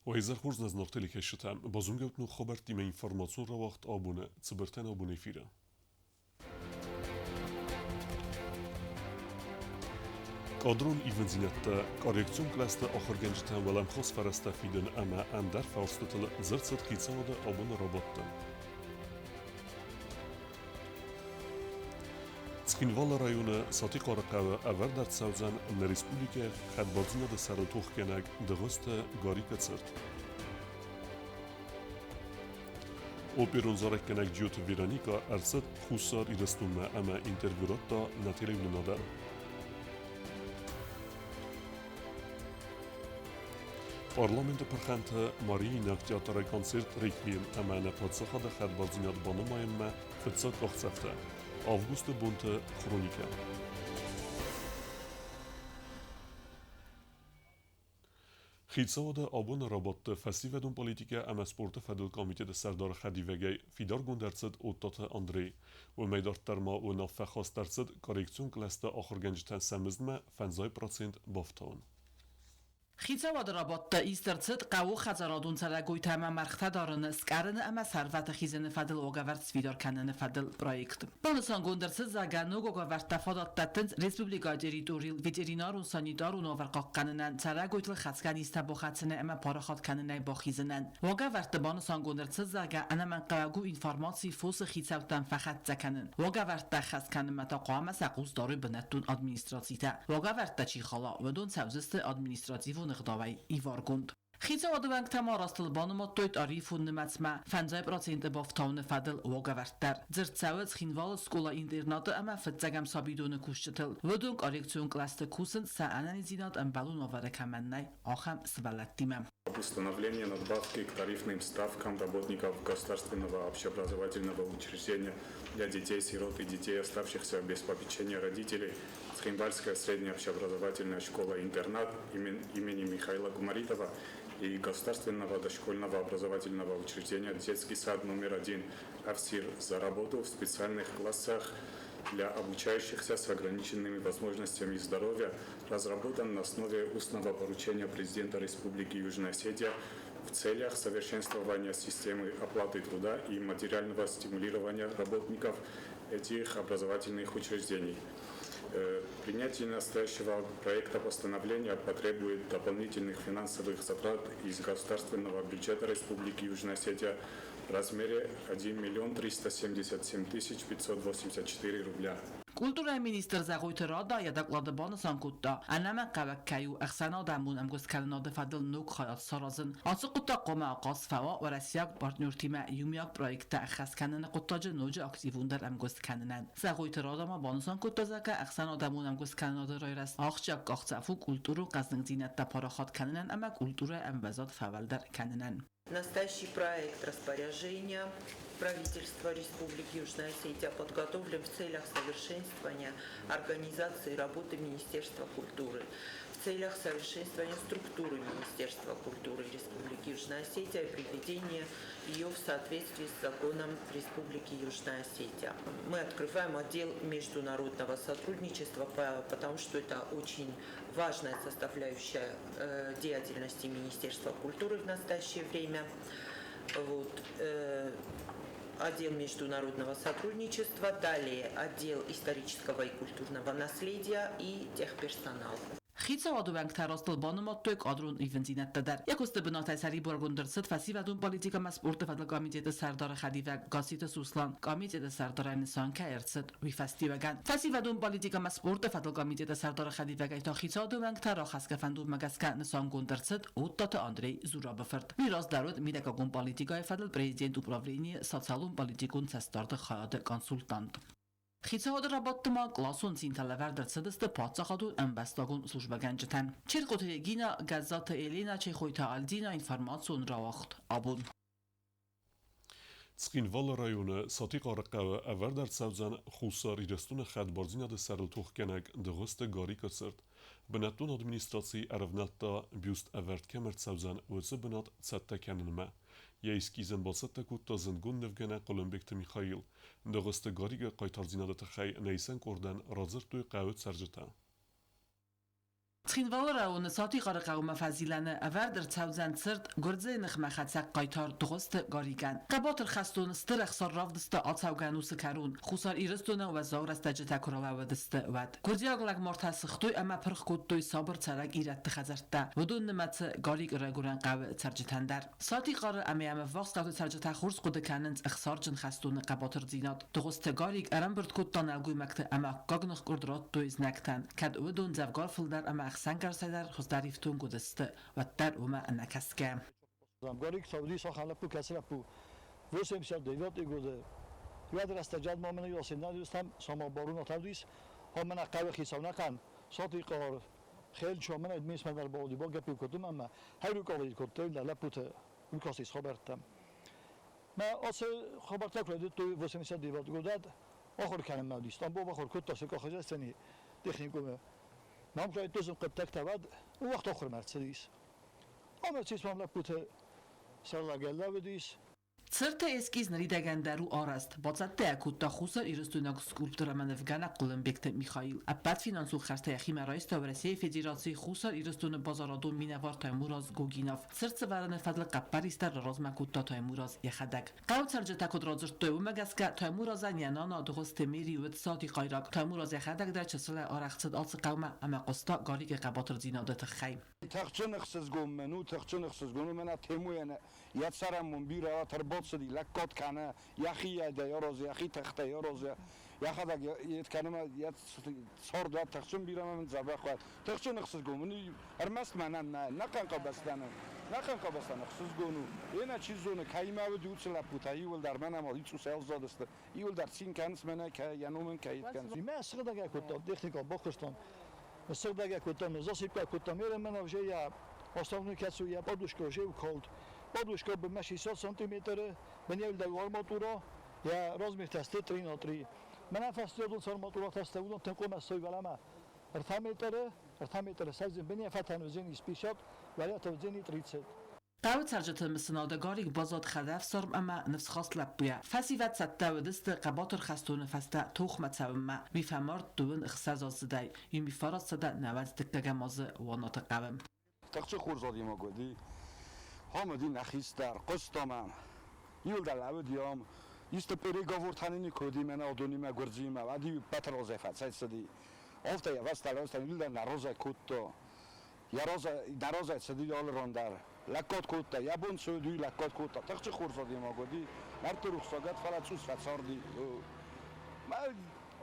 Уӕ изӕр хорз нӕ зынаргъ телекӕсджытӕ! Базонгӕут ног хабӕрттимӕ информацион рауагъд абоны цыбыртӕн абоны эфиры. Кадрон ивындзинӕдтӕ, коррекцион кълӕсты ахуыргӕнджытӕн уӕлӕмхас фӕрӕзтӕ фидын ӕмӕ ӕндӕр фарстытыл дзырд цыд хицауады абоны рабадты. Цхинвалы районы Сатихъары хъӕуы ӕвӕрд ӕрцӕудзӕн нӕ республикӕйы хӕдбардзинады сӕрыл тохгӕнӕг Дыгъуызты Гарикы цырт. Оперон зарӕггӕнӕг Джиоты Вероника ӕрцыд Хуссар Ирыстонмӕ ӕмӕ интервью радта нӕ телеуынынадӕн. Парламенты пырхӕнты Мариинаг театры концерт «Реквием» ӕмӕ нӕ паддзахады хӕдбардзинад банымайынмӕ фыццаг къахдзӕфтӕ. Августы бонты хроникӕ. Хицауады абоны рабадты фӕсивӕдон политикӕ ӕмӕ спорты фӕдыл комитеты сӕрдары хӕдивӕгӕй фидаргонд ӕрцыд Оттаты Андрей. Уымӕй дарддӕр ма уынаффӕ хаст ӕрцыд коррекцион кълӕсты ахуыргӕнджытӕн сӕ мыздмӕ 5% бафтауын. Хицауады рабадты ист ӕрцыд хъӕуы хӕдзарадон цӕрӕгойтӕ ӕмӕ мӕргътӕ дарыны, скъӕрыны ӕмӕ сӕрвӕты хизыны фӕдыл уагӕвӕрд сфидар кӕныны фӕдыл проект. Банысангонд ӕрцыд, зӕгъгӕ, ног уагӕвӕрдтӕ фадат дӕттынц республикӕйы территорийыл ветеринарон-санитарон уавӕр хъахъхъӕнынӕн, цӕрӕгойтыл хӕцгӕ низтӕ бахӕцыны ӕмӕ парахат кӕнынӕй бахизынӕн. Уагӕвӕрдты банысангонд ӕрцыд, зӕгъгӕ, ӕнӕмӕнгхъӕуӕг у информаци фосы хицӕуттӕн фӕхӕццӕ кӕнын. Уагӕвӕрдтӕ ӕххӕст кӕнынмӕ та хъуамӕ сӕ хъус дарой бынӕттон администрацитӕ. Уагӕвӕрдтӕ чи хала, уыдон цӕудзысты административон ӕгъдауӕй иваргонд. Хицауады уӕнгтӕ ма растыл банымадтой тарифон нымӕцмӕ 5% бафтауыны фӕдыл уагӕвӕрд дӕр. Дзырд цӕуы Цхинвалы скъола-интернаты ӕмӕ фыццӕгӕм сабидоны кусджытыл. Уыдон коррекцион кълӕсты кусынц, сӕ ӕнӕниздзинад ӕмбӕлон уавӕры кӕмӕн нӕй, ахӕм сывӕллӕттимӕ. Установление надбавки к тарифным ставкам работников государственного общеобразовательного учреждения для детей-сирот и детей, оставшихся без попечения родителей, Цхинвальская средняя общеобразовательная школа-интернат имени Михаила Гумаритова и Государственного дошкольного образовательного учреждения «Детский сад номер один» АФСИР за работу в специальных классах для обучающихся с ограниченными возможностями здоровья разработан на основе устного поручения президента Республики Южная Осетия в целях совершенствования системы оплаты труда и материального стимулирования работников этих образовательных учреждений. Принятие настоящего проекта постановления потребует дополнительных финансовых затрат из государственного бюджета Республики Южная Осетия в размере 1 миллион 377 тысяч 584 рубля. Культурӕйы министр Зӕгъойты Рада йӕ доклады банысан кодта, ӕнӕмӕнгхъӕуӕг кӕй у ӕхсӕнадӕмон ӕмгуысткӕнынады фӕдыл ног хайад саразын. Ацы хъуыддаг хъуамӕ ахъаз фӕуа уӕрӕсейаг партнертимӕ иумиаг проекттӕ ӕххӕст кӕныны хъуыддаджы ноджы активондӕр ӕмгуыст кӕнынӕн. Зӕгъойты Рада ма банысан кодта, зӕгъгӕ, ӕхсӕнадӕмон ӕмгуысткӕнынады райрӕзт ахсджиаг къахдзӕф у культурон хъӕздыгдзинӕдтӕ парахат кӕнынӕн ӕмӕ культурӕйы ӕмвӕзад фӕуӕлдӕр кӕнынӕн. Настоящий проект распоряжения правительства Республики Южная Осетия подготовлен в целях совершенствования организации работы Министерства культуры, в целях совершенствования структуры Министерства культуры Республики Южная Осетия и приведения ее в соответствии с законом Республики Южная Осетия. Мы открываем отдел международного сотрудничества, потому что это очень важная составляющая деятельности Министерства культуры в настоящее время. Вот. Отдел международного сотрудничества, далее отдел исторического и культурного наследия и техперсонал. Хицауады уӕнгтӕ растыл банымадтой кадрон ивындзинӕдтӕ дӕр. Йӕ куысты бынатӕй сӕрибаргонд ӕрцыд фӕсивӕдон политикӕ ӕмӕ спорты фӕдыл комитеты сӕрдары хӕдивӕг Гасситы Суслан. Комитеты сӕрдарӕй нысан кӕй ӕрцыд, уый фӕстиуӕгӕн. Фӕсивӕдон политикӕ ӕмӕ спорты фӕдыл комитеты сӕрдары хӕдивӕгӕй та хицауады уӕнгтӕ рахӕсгӕ фӕндонмӕ гӕсгӕ нысангонд ӕрцыд Оттаты Андрей Зурабы фырт. Уый раздӕр уыд мидӕггагон политикӕйы фӕдыл президент управленийы социалон-политикон цӕстдарды хайады консультант. Хицауады рабадты ма къласон цинтӕ лӕвӕрд ӕрцыдысты паддзахадон ӕмбӕстагон службӕгӕнджытӕн. Черкъоты Регина, Гӕззаты Елена, Чехойты Альдина информацион рауагъд абон. Цхинвалы районы Сатихъары хъӕуы ӕвӕрд ӕрцӕудзӕн Хуссар Ирыстоны хӕдбардзинады сӕрыл тохгӕнӕг Дыгъуызты Гарикы цырт. Бынӕттон администраци ӕрӕвнӕлдта бюст ӕвӕрд кӕм ӕрцӕудзӕн, уыцы бынат цӕттӕ кӕнынмӕ. Йӕ эскизӕн бацӕттӕ кодта зындгонд нывгӕнӕг Хъуылымбегты Михаил. Дыгъуызты Гарикы хъайтардзинады тыххӕй нӕ исӕн къордӕн радзырдтой хъӕуы цӕрджытӕ. Цхинвалы районы Сатихъары хъӕумӕ фӕзилӕны ӕвӕрд ӕрцӕудзӕн цырт гуырдзыйы ныхмӕ хӕцӕг хъайтар Дыгъуызты Гарикӕн. Хъӕбатыр хӕстон стыр ӕхсар равдыста ацӕугӕ ӕнусы кӕрон, Хуссар Ирыстоны уӕззау рӕстӕджытӕ куы ралӕууыдысты, уӕд. Гуырдзиаг лӕгмартӕ сыгътой ӕмӕ пырх кодтой сабыр цӕрӕг ирӕтты хӕдзӕрттӕ, уыдон нымӕцы Гарикы райгуырӕн хъӕуы цӕрджытӕн дӕр. Сатихъары ӕмӕ йӕм ӕввахс хъӕуты цӕрджытӕ хорз хъуыды кӕнынц ӕхсарджын хӕстоны хъӕбатырдзинад. Дыгъуызты Гарик ӕрӕмбырд кодта нӕлгоймӕгты ӕмӕ аккаг ныхкъуырд радтой знӕгтӕн, кӕд уыдон дзӕвгар фылдӕр ӕмӕ ӕхсӕнгарзӕй дӕр хуыздӕр ифтонг уыдысты, уӕддӕр уымӕ ӕнӕкӕсгӕ. Гарик Сауди сахан лӕппу кӕцы лӕппу 89 годы уӕд рӕстӕджы ма мын йосин самал баруна тавдис, ха мын хъӕуы хицау нӕхъӕн Сатихъар хелчо мын администраци бауди богапи кодтум ӕмӕ хайрукали кодтой лӕппуты укасис хабӕрттӕм. Ма ацы хабӕрттӕ куы райдыдтой 89 годад ахуыр кӕнынмӕ уыди. Стамбул ахуыр кодта сельскохозяйственный техникумы. Мам райдыдтой хъуыддӕгтӕ уӕд уӕхт ахуырмӕ ӕрцыдис. Ӕмӕ цис мам лӕппуты сӕрлӕгӕй лӕууыдис. Цырты эскиз ныридӕгӕн дӕр у арӕзт. Бацӕттӕ йӕ кодта Хуссар Ирыстойнаг скульптор ӕмӕ нывгӕнӕг Хъуылымбегты Михаил. Ӕппӕт финансон хӕрдзтӕ йӕхимӕ райста Уӕрӕсейы Федерацийы Хуссар Ирыстоны базарадон минӕвар Таймураз Гогинов. Цырт сӕвӕрыны фӕдыл хъӕппӕрис дӕр размӕ кодта Таймураз йӕхӕдӕг. Хъӕуы цӕрджытӕ куыд радзырдтой, уымӕ гӕсгӕ Таймуразӕн йӕ нана Дыгъуызты Мери уыд Сатихъайраг. Таймураз йӕхӕдӕг дӕр чысылӕй арӕх цыд ацы хъӕумӕ ӕмӕ хъуыста Гарикы хъӕбатырдзинады тыххӕй. Тыхджын ӕхсызгон мын у, тыхджын ӕхсызгон у, мӕнӕ Темуйӕн йӕ цӕрӕнбон бирӕ ӕрбацыди, лӕггад кӕны, йӕхи йӕдӕй аразы, йӕхи тыхтӕй аразы, йӕхӕдӕг йед кӕны мӕ йӕ цард уӕд тыхджын бирӕ мӕ мын дзӕбӕх уӕд. Тыхджын ӕхсызгон мын ӕрмӕст мӕнӕн нӕ, нӕхъӕн къабӕзтӕн, нӕхъӕн къабӕзтӕн ӕхсызгон у. Енӕ чи зоны, кӕимӕ уыд уыцы лӕппутӕ, иууылдӕр мӕнӕ ма цъус ӕлзадысты, иууылдӕр цин кӕнынц мӕнӕ кӕй, йӕ ном ын кӕй кӕнынц. Мӕ сыгъдӕгӕй кодтам, техникал бакуыстам, сыгъдӕгӕй кодтам, засыпкӕ кодтам, мӕнӕ уже я основной кӕцы я подушка уже уколд. Подушка бы 60 сантиметры, беневлда арматура, я размер тесты 3 на 3. Мӕнӕ фӕстиадон арматура тесты, уыдон тынг сой валама. 3 метры, 3 метры сӕзин бене фӕтӕн уыдзӕни 50, валята уыдзӕни 30. Хъӕуы цӕрджыты мысынады Гарик баззад хӕдӕфсарм ӕмӕ ныфсхаст лӕппуйӕ. Фӕсивӕд цӕттӕ уыдысты хъӕбатыр хӕстоны фӕстӕ тохмӕ цӕуынмӕ. Уый фӕмард 26-аздзыдӕй, 1992 азы Уанаты хъӕуы. Тыхджын хорз адӕймаг уыди. Ам уыди нӕ хистӕр, хъуыста мӕм. Иуылдӕр лӕууыди ам. Исты переговортӕ нын никуы уыди мӕнӕ уыдонимӕ гуырдзиимӕ. Уӕд-иу ӕппӕт разӕй фӕцӕйцыди. Афтӕ йӕ фӕстӕ лӕууыдтӕн, иуылдӕр нӕ разӕй кодта. Йӕ разӕй, нӕ разӕй цыди алы ран дӕр. Лӕггад кодта, йӕ бон цы уыд, уый лӕггад кодта. Тыхджын хорз адӕймаг уыди. Мӕрдты рухсагад, фӕлӕ цъус фӕцарди.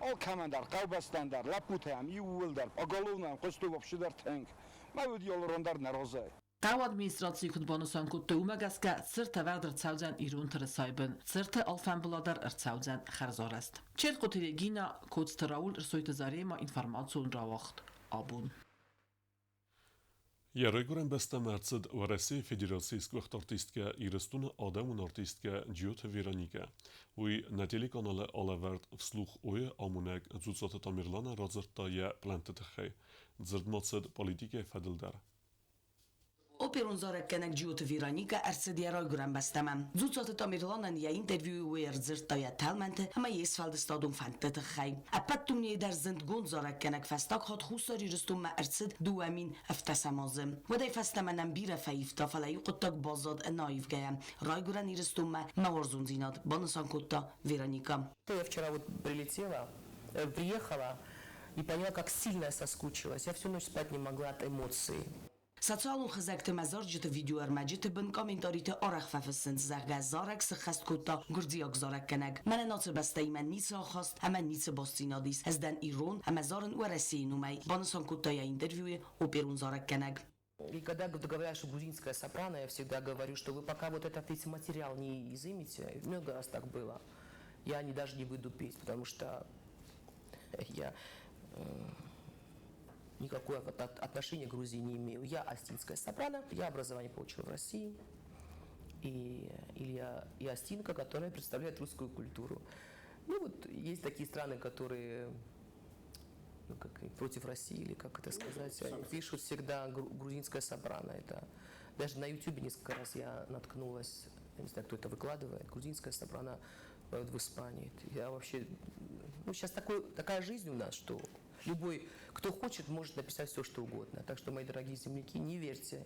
Алкӕмӕн дӕр, хъӕубӕстӕн дӕр, лӕппутӕм, иууылдӕр, поголовно хъуыстой вообще дӕр тынг. Мӕ уыди алы ран дӕр нӕ разӕй. Хъӕуы администрацийы куыд банысан кодтой, уымӕ гӕсгӕ цырт ӕвӕрд ӕрцӕудзӕн ирон тырысайы бын. Цырты алфамбыла дӕр ӕрцӕудзӕн хӕрзарӕзт. Челкъуты Регина, Коцты Рауль, Рсойты Зарема, информацион рауагъд «Абон». Йӕ райгуырӕн бӕстӕмӕ ӕрцыд Уӕрӕсейы Федерацийы сгуыхт артисткӕ, Ирыстоны адӕмон артисткӕ Джиоты Вероникӕ. Уый нӕ телеканалы алӕвӕрд «Вслух О-йы» амонӕг Дзуццаты Тамерланӕн радзырдта йӕ пълӕнтты тыххӕй. Дзырд ма цыд политикӕйы фӕдыл дӕр. Оперон зарӕггӕнӕг Джиоты Вероникӕ ӕрцыд йӕ райгуырӕн бӕстӕмӕ. Дзуццаты Тамерланӕн йӕ интервьюйы уый ӕрдзырдта йӕ тӕлмӕнты ӕмӕ йе сфӕлдыстадон фӕндты тыххӕй. Ӕппӕт дунейы дӕр зындгонд зарӕггӕнӕг фӕстаг хатт Хуссар Ирыстонмӕ ӕрцыд 2017 азы. Уӕдӕй фӕстӕмӕ нӕм бирӕ фӕивта, фӕлӕ иу хъуыддаг баззад ӕнӕаивгӕйӕ. Райгуырӕн Ирыстонмӕ мӕ уарзондзинад, банысан кодта Вероникӕ. Я вчера вот прилетела, приехала и поняла, как сильно я соскучилась. Я всю ночь спать не могла от эмоций. Социалон хызӕгты мӕ зарджыты видеоӕрмӕджыты бын комментариты арӕх фӕфыссынц, зӕгъгӕ, зарӕг сыххӕст кодта гуырдзиаг зарӕггӕнӕг. Мӕнӕн ацы бӕстӕимӕ ницы ахаст ӕмӕ ницы бастдзинад ис. Ӕз дӕн ирон ӕмӕ зарын Уӕрӕсейы номӕй, банысан кодта йӕ интервьюйы оперон зарӕггӕнӕг. И когда говорят, что грузинская сопрано, я всегда говорю, что вы пока вот этот весь материал не изымете, много раз так было, я даже не выйду петь, потому что я никакое отношение к Грузии не имею. Я остинская сопрано, я образование получила в России, и Илья и остинка, которая представляет русскую культуру. Ну вот есть такие страны, которые, ну, как против России, или как это сказать, они пишут всегда грузинская сопрано. Это даже на Ютубе несколько раз я наткнулась, я не знаю, кто это выкладывает, грузинская сопрано поет в Испании. Я вообще, ну сейчас такая жизнь у нас, что... Любой, кто хочет, может написать все, что угодно. Так что, мои дорогие земляки, не верьте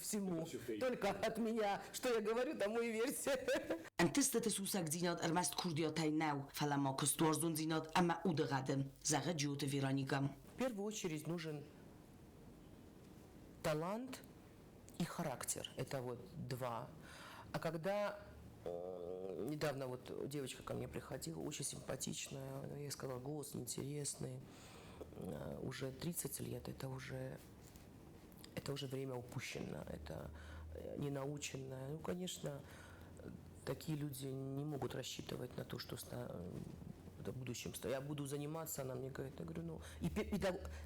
всему. Только от меня, что я говорю, тому и верьте. Ӕнтыстыты сусӕгдзинад ӕрмӕст курдиатӕй нӕу, фӕлӕ ма куыстуарзондзинад ӕмӕ удыгъӕды, зӕгъы Джиоты Вероникӕ. В первую очередь нужен талант и характер. Это вот два. А когда недавно вот девочка ко мне приходила, очень симпатичная, я сказала, голос неинтересный, уже 30 лет, это уже время упущено, это ненаученное. Ну, конечно, такие люди не могут рассчитывать на то, что в будущем я буду заниматься, она мне говорит, я говорю, ну, и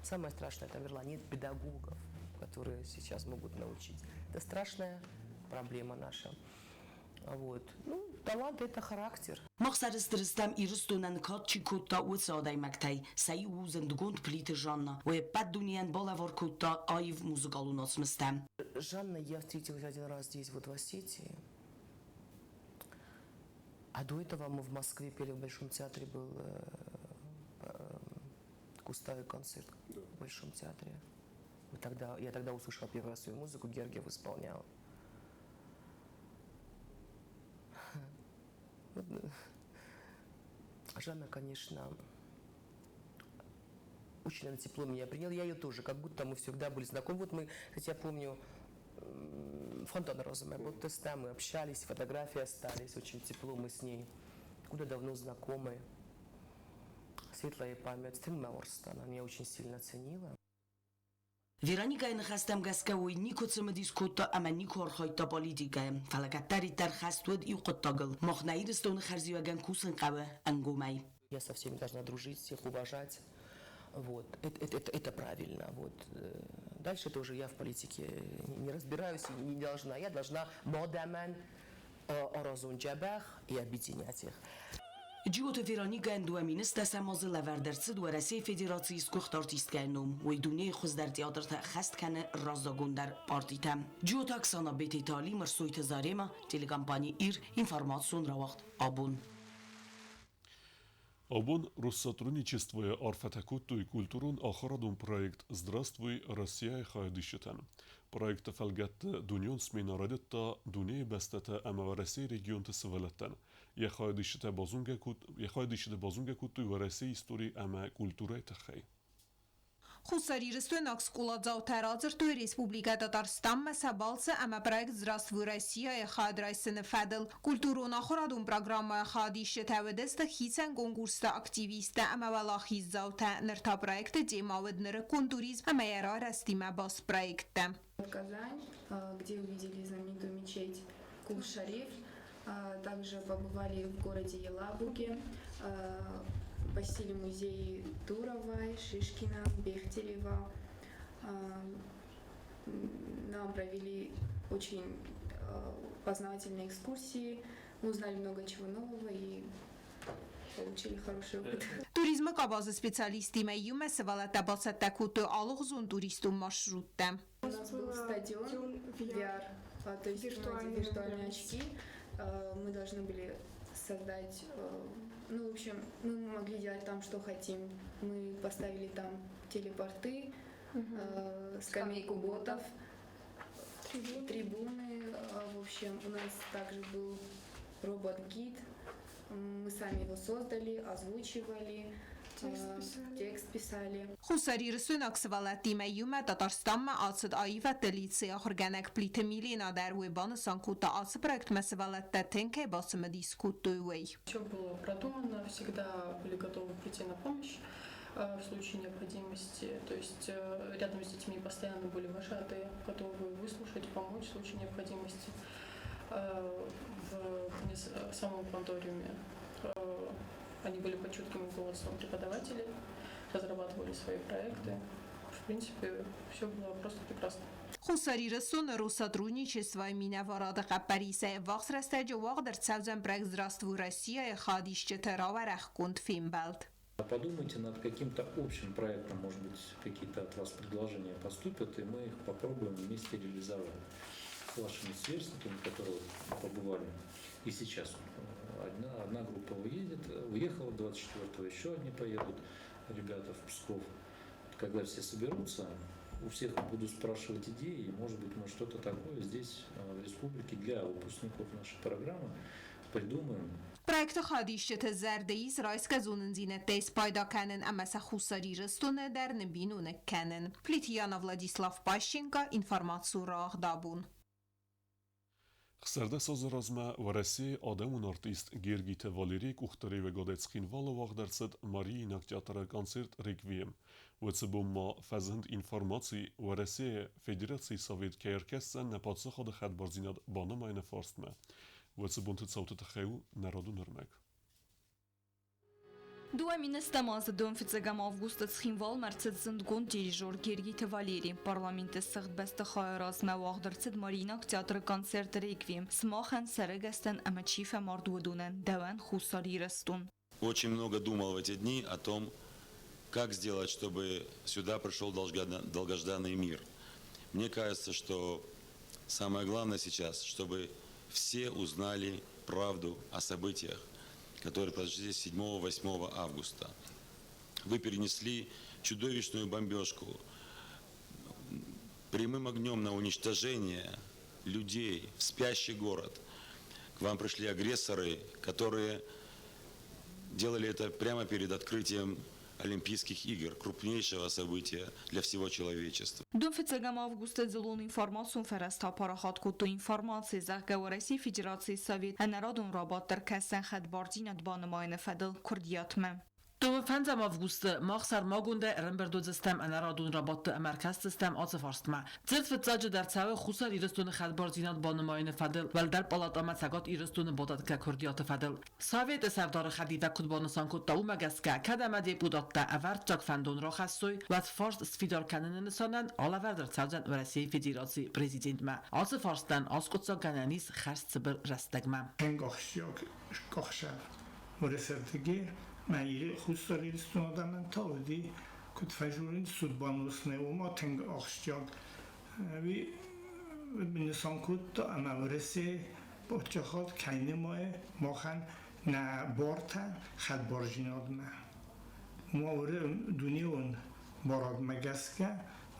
самое страшное, Тамерлан, нет педагогов, которые сейчас могут научить. Это страшная проблема наша. Вот. Ну, талант – это характер. Мах сӕрыстыр стӕм Ирыстонӕн кад чи кодта, уыцы адӕймӕгтӕй. Сӕ иу у зындгонд Плиты Жанна. Уый ӕппӕт дунейӕн балӕвар кодта аив музыкалон уацмыстӕ. Жанна, я встретилась один раз здесь, вот в Осетии. А до этого мы в Москве пели в Большом театре, был Куставый концерт в Большом театре. Я тогда услышала первый раз свою музыку, Гергиев исполнял. Жанна, конечно, очень она тепло меня приняла. Я ее тоже, как будто мы всегда были знакомы. Вот мы, кстати, я помню, Фонтан Роза, вот там мы общались, фотографии остались, очень тепло мы с ней. Куда давно знакомы. Светлая память. Она меня очень сильно ценила. Вероникайы ныхӕстӕм гӕсгӕ уый никуы цымыдис кодта ӕмӕ никуы архайдта политикӕйы, фӕлӕ кӕддӕриддӕр хӕст уыд иу хъуыддагыл: мах нӕ Ирыстоны хӕрзиуӕгӕн кусын хъӕуы ӕнгомӕй. Я со всеми должна дружить, всех уважать. Вот. Это правильно. Вот. Дальше тоже я в политике не разбираюсь и не должна. Я должна модаман и объединять их. Джиоты Вероникайӕн 2010 азы лӕвӕрд ӕрцыд Уӕрӕсейы Федерацийы сгуыхт артисткӕйы ном. Уый дунейы хуыздӕр театрты ӕххӕст кӕны раззагондӕр партитӕ. Джиоты Оксана, Бететы Али, Мырсойты Зарема, телекомпани Ир, информацион рауагъд Абон. Абон Россотрудничествойы арфӕтӕ кодтой культурон ахуырадон проект «Здравствуй, Россия-йы хайадисджытӕн. Проекты фӕлгӕтты дунеон сменӕ райдыдта дунейы бӕстӕтӕ ӕмӕ Уӕрӕсейы регионты сывӕллӕттӕн. Йӕ хайадисджытӕ базонгӕ кодтой Уӕрӕсейы истори ӕмӕ культурӕйы тыххӕй. Хуссарирыстойнаг скъоладзаутӕ радзырдтой Республикӕ Татарстанмӕ сӕ балцы ӕмӕ проект «Здравствуй, Россия»-йы хайад райсыны фӕдыл. Культурон-ахуырадон программӕйы хайадисджытӕ уыдысты хицӕн конкурсты активисттӕ ӕмӕ уӕлахиздзаутӕ. Ныр та проекты темӕ уыд нырыккон туризм ӕмӕ йӕ райрӕзтимӕ баст проекттӕ. Казань, где увидели знаменитую мечеть Кул-Шариф, также побывали в городе Елабуге, посетили музеи Туровой, Шишкина, Бехтерева. Нам провели очень познавательные экскурсии, мы узнали много чего нового и получили хороший опыт. Туризмы къабазы специалисттимӕ иумӕ сывӕллӕттӕ бацӕттӕ кодтой алыгъуызон туристон маршруттӕ. У нас был стадион VR, то есть виртуальные очки. Мы должны были создать, ну, в общем, мы могли делать там, что хотим. Мы поставили там телепорты, скамейку ботов, трибуны. В общем, у нас также был робот-гид. Мы сами его создали, озвучивали, текст писали. Хуссарирыстойнаг сывӕллӕттимӕ иумӕ Татарстанмӕ ацыд аивӕдты лицейы ахуыргӕнӕг Плиты Милена дӕр. Уый банысан кодта, ацы проектмӕ сывӕллӕттӕ тынг кӕй бацымыдис кодтой, уый. Все было продумано, всегда были готовы прийти на помощь в случае необходимости. То есть рядом с детьми постоянно были вожатые, готовы выслушать, помочь в случае необходимости. В самом кванториуме они были под чутким руководством преподавателей, разрабатывали свои проекты. В принципе, все было просто прекрасно. Хуссар Ирыстоны Россотрудничествойы минӕварады хъӕппӕрисӕй ӕввахс рӕстӕджы уагъд ӕрцӕудзӕн проект «Здравствуй, Россия»-йы хайадисджыты рауӕрӕхгонд фембӕлд. Подумайте над каким-то общим проектом, может быть, какие-то от вас предложения поступят, и мы их попробуем вместе реализовать. С вашими сверстниками, которые побывали и сейчас. Одна группа уехала 24-го, еще одни поедут. ребята в Псков. Когда все соберутся, у всех буду спрашивать идеи, и, может быть, мы что-то такое здесь, в республике, для выпускников нашей программы придумаем. Проекты хайадисджыты зӕрды ис райсгӕ зонындзинӕдтӕй спайда кӕнын ӕмӕ сӕ Хуссар Ирыстоны дӕр ныббиноныг кӕнын. Плиты Яна, Владислав Пащенко, информацион рауагъдабон. 16 азы размӕ Уӕрӕсейы адӕмон артист Гергиты Валерийы къухдариуӕгадӕй Цхинвалы уагъд ӕрцыд Мариинаг театры концерт «Реквием». Уыцы бон ма фӕзынд информаци, Уӕрӕсейы Федерацийы Совет кӕй ӕркӕсдзӕн нӕ паддзахады хӕдбардзинад банымайыны фарстмӕ. Уыцы бонты цауты тыххӕй у нӕ радон ӕрмӕг. 2010 азы 15 августы Цхинвалмӕ ӕрцыд зындгонд дирижер Гергиты Валери. Парламенты сыгъд бӕстыхайы размӕ уагъд ӕрцыд Мариинаг театры концерт «Реквием». Сымахӕн, сӕрӕгӕстӕн ӕмӕ чи фӕмард, уыдонӕн, дӕуӕн, Хуссар Ирыстон. Очень много думал в эти дни о том, как сделать, чтобы сюда пришел долгожданный мир. Мне кажется, что самое главное сейчас, чтобы все узнали правду о событиях, которые произошли 7-8 августа. Вы перенесли чудовищную бомбежку прямым огнем на уничтожение людей в спящий город. К вам пришли агрессоры, которые делали это прямо перед открытием Олимпийских игр, крупнейшего события для всего человечества. 15 августы дзыллон информацион фӕрӕзтӕ апарахат кодтой информаци, зӕгъгӕ, Уӕрӕсейы Федерацийы Совет ӕнӕрадон рабадт ӕркӕсдзӕн хӕдбардзинад банымайыны фӕдыл куырдиатмӕ. 25 августы мах сӕрмагондӕй ӕрӕмбырд уыдзыстӕм ӕнӕрадон рабадты ӕмӕ ӕркӕсдзыстӕм ацы фарстмӕ. Дзырд фыццаджыдӕр цӕуы Хуссар Ирыстоны хӕдбардзинад банымайыны фӕдыл Уӕлдӕр палатӕмӕ Цӕгат Ирыстоны бадӕтгӕ куырдиаты фӕдыл. Советы сӕрдары хӕдивӕг куыд банысан кодта, уымӕ гӕсгӕ, кӕд ӕмӕ депутаттӕ ӕвӕрццаг фӕндон рахӕссой, уӕд фарст сфидар кӕныны нысанӕн алӕвӕрд ӕрцӕудзӕн Уӕрӕсейы Федерацийы Президентмӕ. Ацы фарстӕн аскъуыддзаг гӕнӕн ис хӕрз цыбыр рӕстӕгмӕ. Тынг ахсджиаг къахсӕв Уӕрӕсердыги мӕ Хуссар Ирыстоны адӕмӕн та уыди, куыд фӕзурынц, судбаносны, уымӕ тынг ахсджиаг нысан кодта, ӕмӕ Уӕрӕсе паддзахад кӕй нымайы махӕн нӕ бартӕ хӕдбардзинадмӕ. Ма дунеон барадмӕ гӕсгӕ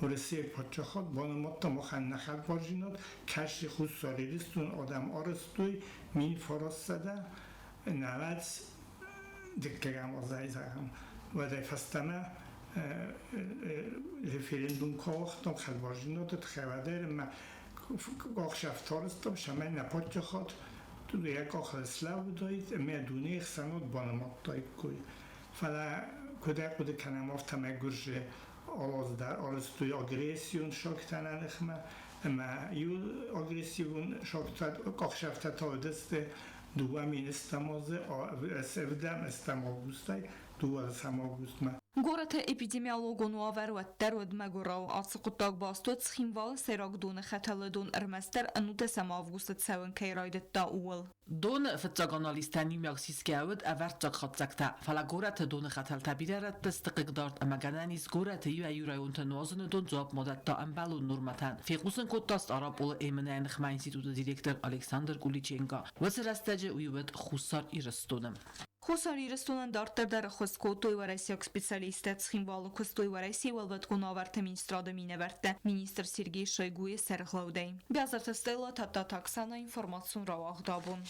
Уӕрӕсейы паддзахад банымадта махӕн нӕ хӕдбардзинад, кӕцы Хуссар Ирыстон адӕм арӕзтой 1992 азӕй, зӕгъӕм, уӕдӕй фӕстӕмӕ референдум куы ауагътам хӕдбардзинады тыххӕй, уӕдӕй ӕмӕ ӕхсӕв цӕмӕй нӕ паддзахад йӕ къахыл слӕууыдаид ӕмӕ дунейы хсӕнад банымадтаиккой. Фӕлӕ куыд ӕрхъуыды кӕнӕм, афтӕмӕй гуырдзы арӕзтой агрессион шагтӕ нӕ ныхмӕ, ӕмӕ иу агрессивон шагтӕ, къахсӕвтӕ та уыдысты 2010 азы ӕвдӕм августӕй 12 августмӕ. Горӕты эпидемиологон уавӕр уӕддӕр уыд мӕгуырау. Ацы хъуыддаг баст уыд Цхинвалы сӕйраг доны хӕтӕлы дон ӕрмӕстдӕр 19 августы цӕуын кӕй райдыдта, ууыл. Доны фыццаг анализтӕн иумиаг сисгӕ уыд ӕвӕрццаг хатдзӕгтӕ, фӕлӕ горӕты доны хӕтӕлтӕ бирӕ рӕтты сты хъыгдард ӕмӕ гӕнӕн ис горӕты иуӕй-иу районты нуазыны дон дзуапп ма дӕтта ӕмбӕлон нормӕтӕн, фехъусын кодта Стъараполы МН-йы ныхмӕ институты директор Александр Куличенко. Уыцы рӕстӕджы уый уыд Хуссар Ирыстоны. Хуссар Ирыстонӕн дарддӕр дӕр ӕххуыс кодтой уӕрӕсейаг специалисттӕ, Цхинвалы куыстой Уӕрӕсейы уӕлвӕткон уавӕрты министрады минӕвӕрттӕ, министр Сергей Шойгуйы сӕргълӕудӕй. Биазырты Стелла, Тадтаты Оксана, информацион рауагъд абон.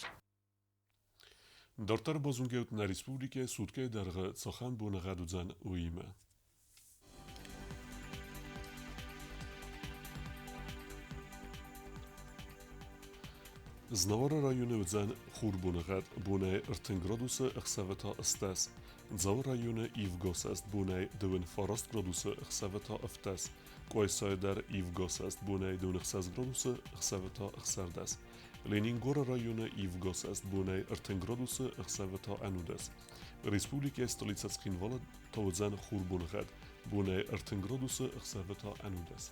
Дарддӕр базонгӕ нӕ республикӕйы суткӕйы дӕргъы цахӕм боныгъӕд уыдзӕн, уыимӕ. Знауыры районы уыдзӕн хурбоныгъӕд, бонӕй 30 градусы, ӕхсӕвы та 80. Дзауы районы ивгӕ бонӕй 29 градусы, ӕхсӕвы та 70. Къуайсайы дӕр ивгӕ бонӕй 26 градусы, ӕхсӕвы та 16. Ленингоры районы ивгӕ бонӕй 30 градусы, ӕхсӕвы та 11. Республикӕйы столицӕ Цхинвалы та уыдзӕн хурбоныгъӕд, бонӕй 30 градусы, ӕхсӕвы та 11.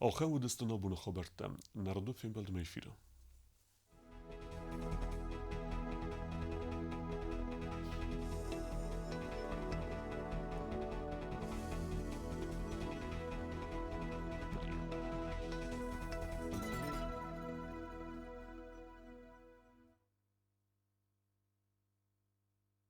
Ахӕм уыдысты нӕ боны хабӕрттӕ. Нӕ радон фембӕлдмӕ эфиры.